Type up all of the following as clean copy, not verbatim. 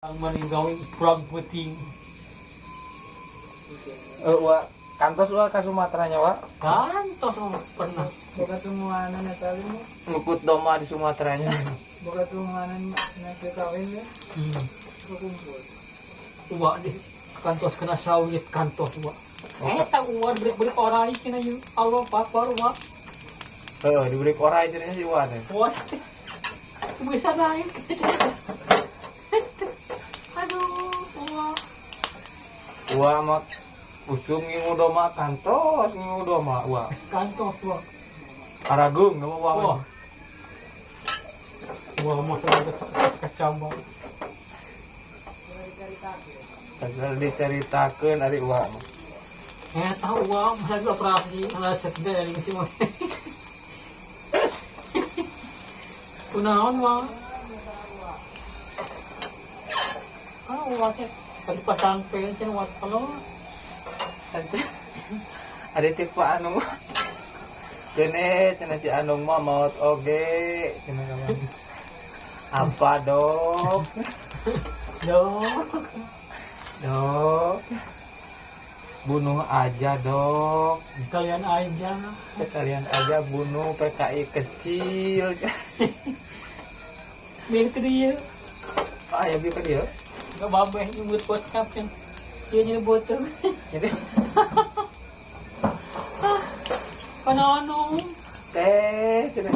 Ang gawe kurang penting. Wa kantos wa ka Sumatera nya wa. Kantos mah pernah. Boga tumuanan eta mah. Ngukut doma di Sumatera nya. Boga tumuanan na kawin ya. Kumpul. Uwa di kantos kena sawit kantos uwa. Eta uwa diberi orai cenah ieu. Allah Akbar uwa. Heeh, diberi orai cenah si uwa teh. Uwa bisa naik. Aduh, uwa. Uwa mah usum ngingu doma kantos ngingu doma uwa. Kantos uwa. Aragung nama uwa mah. Uwa mah kacambang. Asal diceritakeun ari uwa mah. Eta uwa masa operasi resep dari si mah. Kunaon mah? Ah, uwa teh dipasang pen cenah uwa kalau Ada tipe anu kene cenah si Anung mah maot oge cenah mah. Apa dok? Dok. Dok. Bunuh aja dok. Sekalian aja. Sekalian aja bunuh PKI kecil. Biar ke dia. Ah ya biar ke dia. Gak babeh nyebut WhatsApp kan. Dia nyebut tuh. Jadi kana anu teh cenah.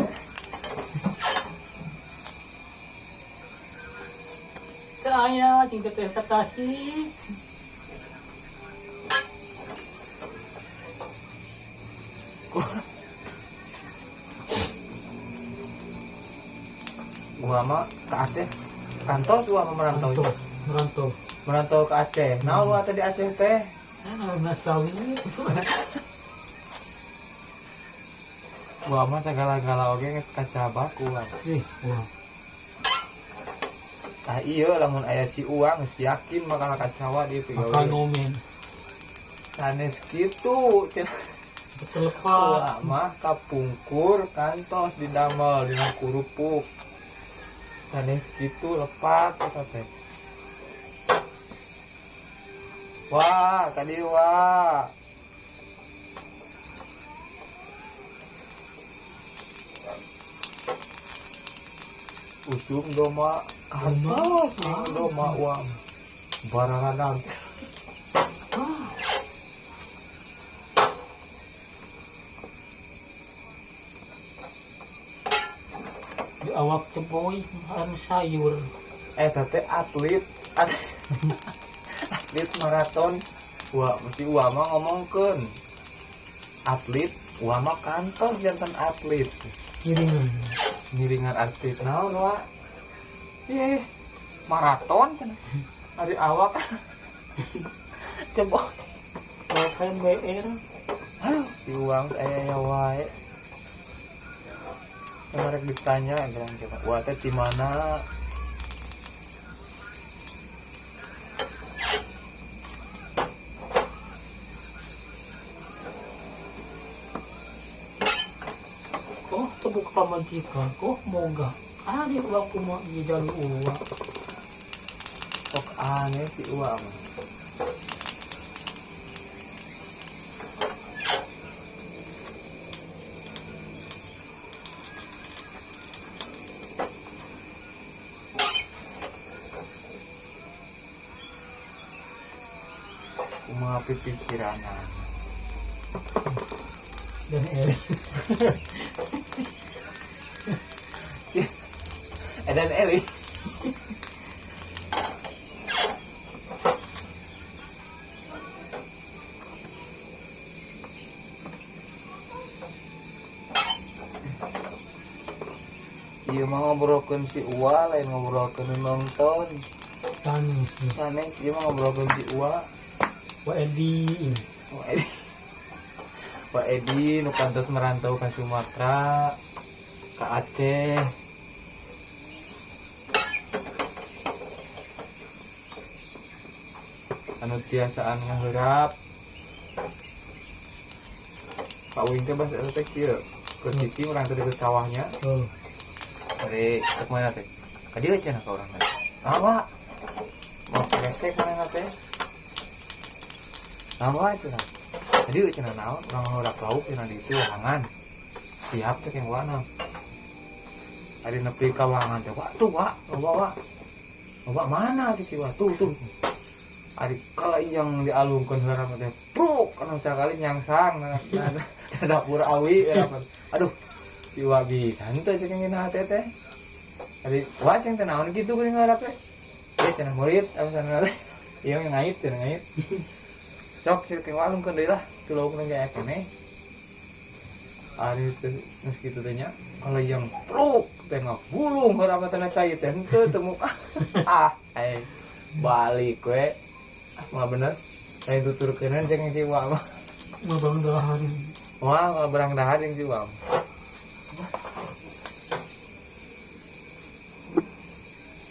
Teu aya cing teh ka Tasik. Gua mah ke Aceh. Kantos gua mah merantau. Merantau. Merantau ke Aceh. Nah, lu teh di Aceh teh? Nah, sawit. Gua mah segala-gala oge geus kacabak gua. Ih, wah. Tah ieu lamun aya si uang geus yakin bakal kacawa di pigawe. Bakal ngomen. Sanes kitu cenah. Telepat. Gua mah kapungkur kantos didamel dina kurupuk. Sanes kitu lepat eta teh. Wah, tadi wah. Usum doma kantos doma uang bararadang. Di awak ceboy anu sayur. Teh atlet atlet maraton. Wah, mesti uwa mah ngomongkeun. Atlet, uwa mah kantos jantan atlet. Ngiringan. Ngiringan atlet naon wa? Ih, maraton cenah. Ari awak ceboy. Kan BR. Aduh, si uang aya ya wae. Kemarin ditanya bilang kita, wah teh di mana? Kok tebuk pamajikan, kok moga. Ari uang kumaha ieu jalu uang. Kok aneh si uang. Kumaha pikiranna dan Eli. Dan Eli. Ieu mah ngobrolkeun si Uwa lain ngobrolkeun nonton. Sanes. Sanes ieu mah ngobrolkeun si Uwa. Wa Edi. Wa Edi. Wa Edi nu kantos merantau ka Sumatera, ka Aceh. Anu tiasaan ngaheurap. Pak Wing teh basa eta teh kieu. Keur cicing urang teh deket sawahnya. Heeh. Ari tek mana teh? Ka dieu cenah ka urang teh. Nah, Pak. Resek manehna teh. Naon wae cenah. Jadi cenah naon urang ngeurak lauk cenah di itu wahangan. Siap cek yang wana. Ari nepi ka wahangan teh, wah tuh wah, loba wah. Loba mana teh wah tuh tuh. Ari kala yang dialungkeun heula teh pruk anu sakali nyangsang na dapur awi heula. Aduh, si wa bisa henteu cek yang hate teh. Ari wah ceng teh naon kitu geuning ngarap teh. Eh cenah murid apa sana teh. Ieu ngait cenah ngait. Sok cek yang alungkeun deui lah, tu laukna ge aya keneh. Ari teh geus kitu teh nya, kalau yang pruk teh ngagulung heula teh cai teh henteu teu muka. Ah, eh balik we. Ah, mah bener. Lain tuturkeunan jeung si Wa mah. Mau bangun dahar. Wah, berang dahar jeung si Wa.